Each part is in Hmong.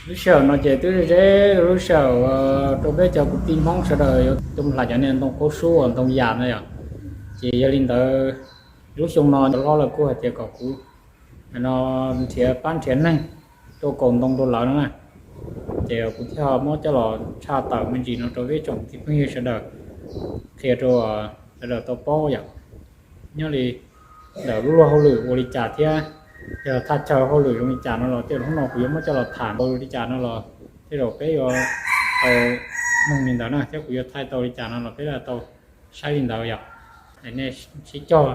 Lub sij hawm no ces twb ze ze lub sij hawm rau peb cov kwv tij Hmoob sawv daws yuav tuaj mus hlais cov niag ntoo qaub sub uas ntoo yas na yom. Ces yog li ntawd, lub xyoo no cov hlob lawv kuj hais tias kom kuv no nrhiav pab nrhiav neeg tuaj kaus ntoo rau lawv no na. Ces kuv thiaj muab coj los tshaj tawm me ntsis no rau peb tsoom kwv tij phooj ywg sawv daws, qhia rau sawv daws tau paub yom. Nyob li ntawm lub luag hauj lwm ua li cas thiab yog thaj chaw hauj lwm zoo li cas no los tej hnub no kuv yuav muab coj los tham npau li cas no los tej zaum peb yuav tau mloog li ntawd na, thiab kuv yuav thaij tau li cas no los peb yuav tau saib li ntawd yom. Nej sib cog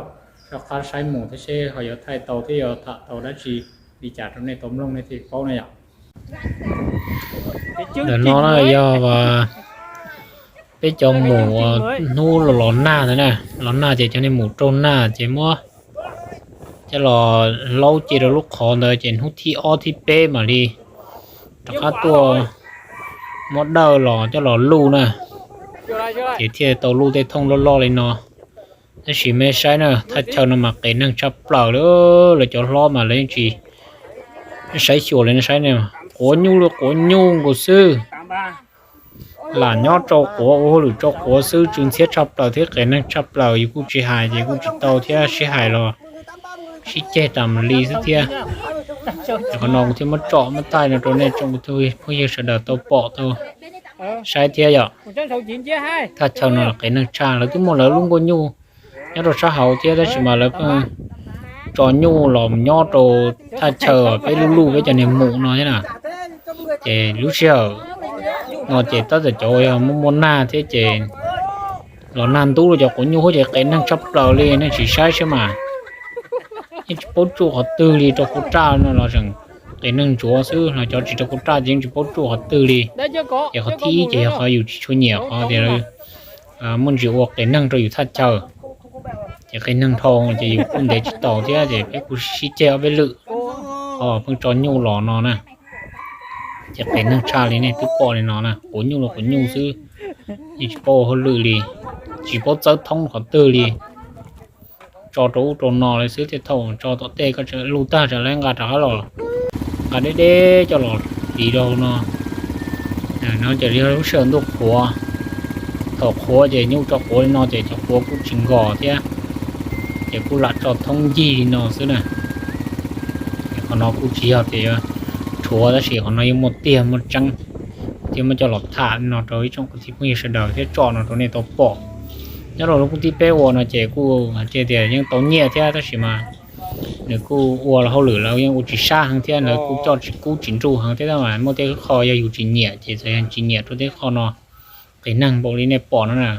rov qab saib mus thiab seb ho yuav thaij tau thiab yuav tham tau dab tsi li cas rau nej tau mloog nej thiaj paub na yom. Ntawm no yog peb cov mus hnub los nag ntawd na, los nag ces cov niag mus raug nag ces muab coj los hlaub cia rau lub qhov ntawd ces hnub thib ob thib peb mam li rov qab tuaj muab dawj los coj los luj na, ces thiaj tau luj tej thooj loj loj li no. Tab sis mej saib na, thaj chaw no mas qias neeg tshaj plaws li. Lawv cov hlob mas lawv yeej tsis saib xyuas li no, saib ne, quav nyuj li quav nyuj nkaus xwb. Lam nyob rau quav ua hauj lwm rau quav xwb, tsw ntxhiab tshaj plaws thiab qias neeg tshaj plaws, yus kuj tsis hais ces kuj tsis tau thiab, sib hais los sib ceg tas mus li xwb thiab. Qhov no kuv thiaj muab tsom muab thaij no rau nej tsoom phooj ywg sawv daws tau pom tau saib thiab yom. Thaj chaw no los qias neeg tshaj, lawv twb muaj lawv lub nkuaj nyuj nyob rau sab hauv thiab tab sis mas lawv pheej tso nyuj los nyob rau thaj chaw peb luj luj peb cov niag mus no thiab na. Ces lub sij hawm no ces tab tom cov uas yog muaj muaj nag thiab ces los nag ntub los cov quav nyuj huab ces qias neeg tshaj plaws li, nej sim saib saib mas. Yeej tsis paub tsuj qhov twg li, rau kuv raj no los tseem qias neeg ntsuav xwb, los cov tsis rau kuv raj ces yeej tsis paub tsuj qhov twg li. Ces qhov thib ib ces yog qhov yus tsis tshua nyiam qhov tias muaj ntsis ua qias neeg rau yus thaj chaw. Ces qias neeg dhau ces yus kuj ntev tsis taus thiab ces peb kuj sib ceg ob peb lwm qhov pheej tso nyuj los no na. Ces qias neeg tshaj li nej twb pom li no na, quav nyuj los quav nyuj xwb, yeej tsis paub ua hauj lwm li, tsis paub txawb thoob qhov twg li. Tso rau ub rau no li xwb, thiaj thaum tso tom tej koj tseem luj tag tsam lawv nqa rov qab los, nqa deb deb coj los tiv rau no. No ces li lub sij hawm ntuj qhuav, thaum qhuav ces nyuj tso quav li no ces cov quav kuj tsis nkos thiab, ces kuj lam tso thoob ncig li no xwb na. Qhov no kuj tsis yog tias yuav rhuav tab sis qhov no yeej muaj tiag muaj tseeb, thiaj muab coj los tham no rau ib tsoom kwv tij phooj ywg sawv daws thiab tsom no rau nej tau pom. Nyob rau lub koob tib peb ua no ces kuj hais tias yeej tau nyiaj thiab tab sis mas nws kuj ua hauj lwm lawv yeej ua tsis sab heev thiab lawv kuj coj tsis kub tsis nruj heev thiab, tab mas muaj tej qho yog yus tsis nyiam ces txawm yog tsis nyiam rau tej qho no, qias neeg npaum li nej pom no na.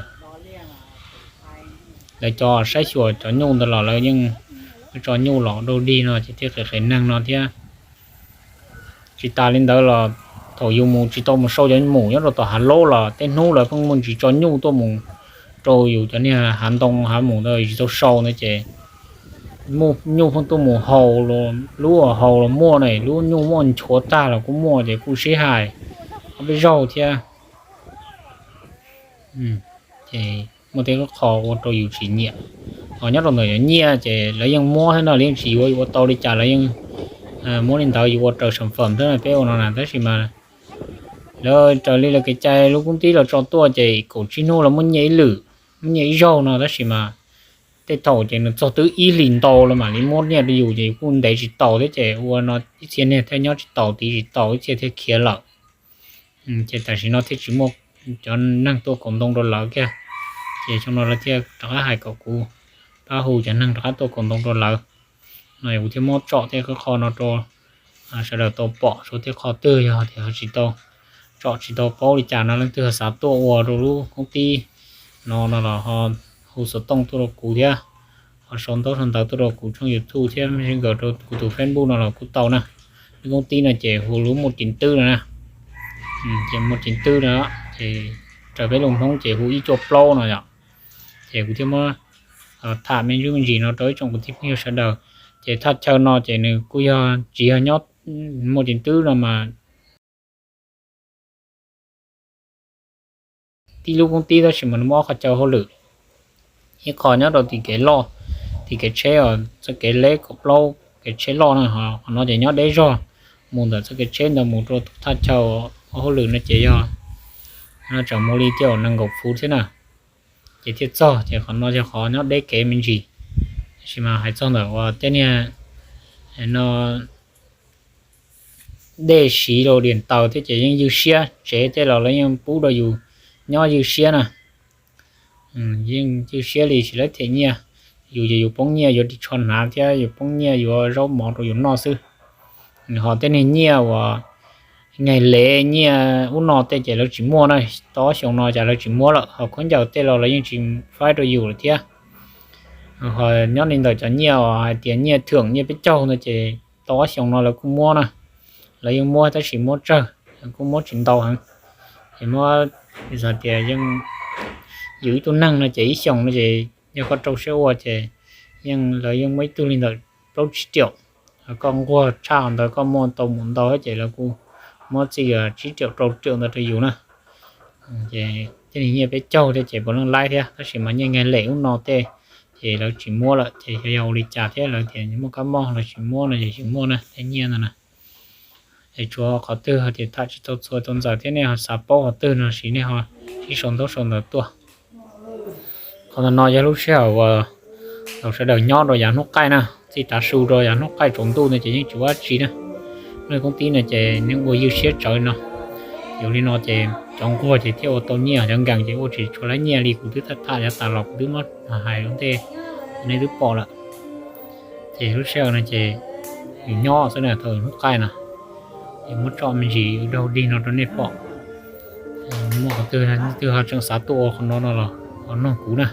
Lawv cov saib xyuas cov nyuj ntawd los lawv yeej tso nyuj los dau dig no ces thiaj qias qias neeg no thiab. Tsis tas li ntawd los thaum yus mus tsis tau mus sau cov mus nyob rau tom hav laub los tej hnub lawv pheej muaj ntsis tso nyuj tuaj mus rau yus cov niag hav ntoo hav mus ntawd tsis tau sau ntawd ces nyuj pheej tuaj mus haus, lub haus los muaj na, lub nyuj muaj nchuav tag los kuj muaj ces kuj sib hais ob peb zaug thiab. Ces muaj tej qho ua rau yus tsis nyiam. Ho nyob rau ntawm cov nyiaj ces lawv yeej muab thiab no, lawv yeej tsis yuav yus ua tau li cas lawv yeej muab li ntawd yus ua raws sam fam thiab peb ua no na. Tab sis mas lawv raws li lawv kev cai lub koob tib los tso tuaj ces kaum tsib hnub lawv muab nyiaj ib lwm, muab nyiaj ib zaug no tab sis mas tej thaum ces nws txog twb ib hlis ntau los mam li muab nyiaj rau yus ces yus kuj ntev tsis taus thiab ces ua no ib txhia niag thiaj nyob tsis taus tiv tsis taus ib txhia thiaj khiav lawm. Ces tam sim no thiaj tsis muaj cov neeg tuaj kaus ntoo rau lawv kiag, ces xyoo no lawv thiaj rov qab hais kom kuv pab hu cov neeg rov qab tuaj kaus ntoo rau lawv. No kuv thiaj muab tsom tej qho no rau sawv daws tau pom, sawv daws tej qho twg yog tias tsis tau, tsom tsis tau paub li cas no leej twg xav tuaj ua rau lub koob tib no no los ho hu xov tooj tuaj rau kuv thiab, ho sau ntaub sau ntawv tuaj rau kuv tshooj YouTube thiab messenger rau kuv tus Facebook no los kuj tau na. Lub koob tib no ces hu lub Muaj Ceev Twb no na. Ces Muaj Ceev Twb no ces raws peb lus Hmoob ces hu ib cuaj plaub no yom. Ces kuv thiaj muab tham me ntsis me ntsis no rau ib tsoom kwv tij phooj ywg sawv daws. Ces thaj chaw no ces nws kuj yog tsis yog nyob Muaj Ceev Twb no mas tib lub koob tib tab sis mas nws muaj ob qhov chaw hauj lwm. Ib qho nyob rau tim kev loj, tim kev tsheb, txoj kev leb kaum plaub kev tsheb loj na, qhov no ces nyob deb zog. mus ntawm txoj kev tsheb ntawd mus rau tus thaj chaw ua hauj lwm no ces yog, no tseem mus li tiaj nees nkaum fuv thiab na, ces thiaj txog. Ces qhov no yog qhov nyob deb kev me ntsis, tab sis mas hais txog ntawm uas tej niag no dej siv los diam taws thiab ces yeej ywj siab, tsev tej los lawv yeej pub rau yus nyob ywj siab na. Yeej ywj siab li, tsis lawv them nyiaj, yus ces yus poob nyiaj yuav ris tsho hnav thiab yus poob nyiaj yuav zaub mov rau yus noj xwb. Ho tej niag nyiaj uas nyaim lev nyiaj ub no tej ces lawv tsis muaj na, tau ob xyoos no ces lawv tsis muab lawm. Ho khaub ncaws tej los lawv yeej tsis faib rau yus lawm thiab. Ho nyob li ntawm cov nyiaj uas hais tias nyiaj thwm nyiaj peb caug no ces tau ob xyoos no lawv kuj muab na, lawv yeej muab tab sis muab tsawg, kuj muab tsis ntau heev. Ces muab, hais tias yeej yus ib tug neeg no ces ib xyoos no ces yog koj rau siab ua ces yeej lawv yeej muab ib tug li ntawm plaub tsib riaum. Koj nquag tshaj ntawd koj muaj tau mus ntau ces lawv kuj muab txij tsib riaum rau riaum ntawd rau yus na. Ces tej niag nyiaj peb caug tej ces puav leej laib thiab, tab sis mas nyiaj nkaig lem ub no tej ces lawv tsis muab lawm. Ces yog ua li cas thiab lawv tias muaj kab mob lawv tsis muab no ces tsis muab na tej nyiaj ntawd na. Es tsuav qhov twg hais tias tham tsis tau txhua tau ntxaws thiab nej ho xav paub qhov twg no los sis nej ho sib sau ntaub sau ntawv tuaj. Qhov ntawm no yog lub sij hawm uas thaum sawv daws nyob rau yav hnub qaij na, txij tav su rau yav hnub qaij tsaus ntuj no ces yeej tsis ua dab tsi na. Nej koob tib no ces nej ua ywj siab tsawv no. Yog li no ces cov nquag ces thiaj ua tau nyiaj, cov nkees ces ua tsis tshua laib nyiaj li. Kuv twb tham tham yav tas los kuv twb muab hais lub ntej, nej twb pom lawm. Ces lub sij hawm no ces yus nyob xwb na, thaum hnub qaij no, ces muab tso me ntsis daug dig no rau nej pom. Muaj qhov twg, twg ho tseem xav tuaj ua qhov no no los ho noog kuv na.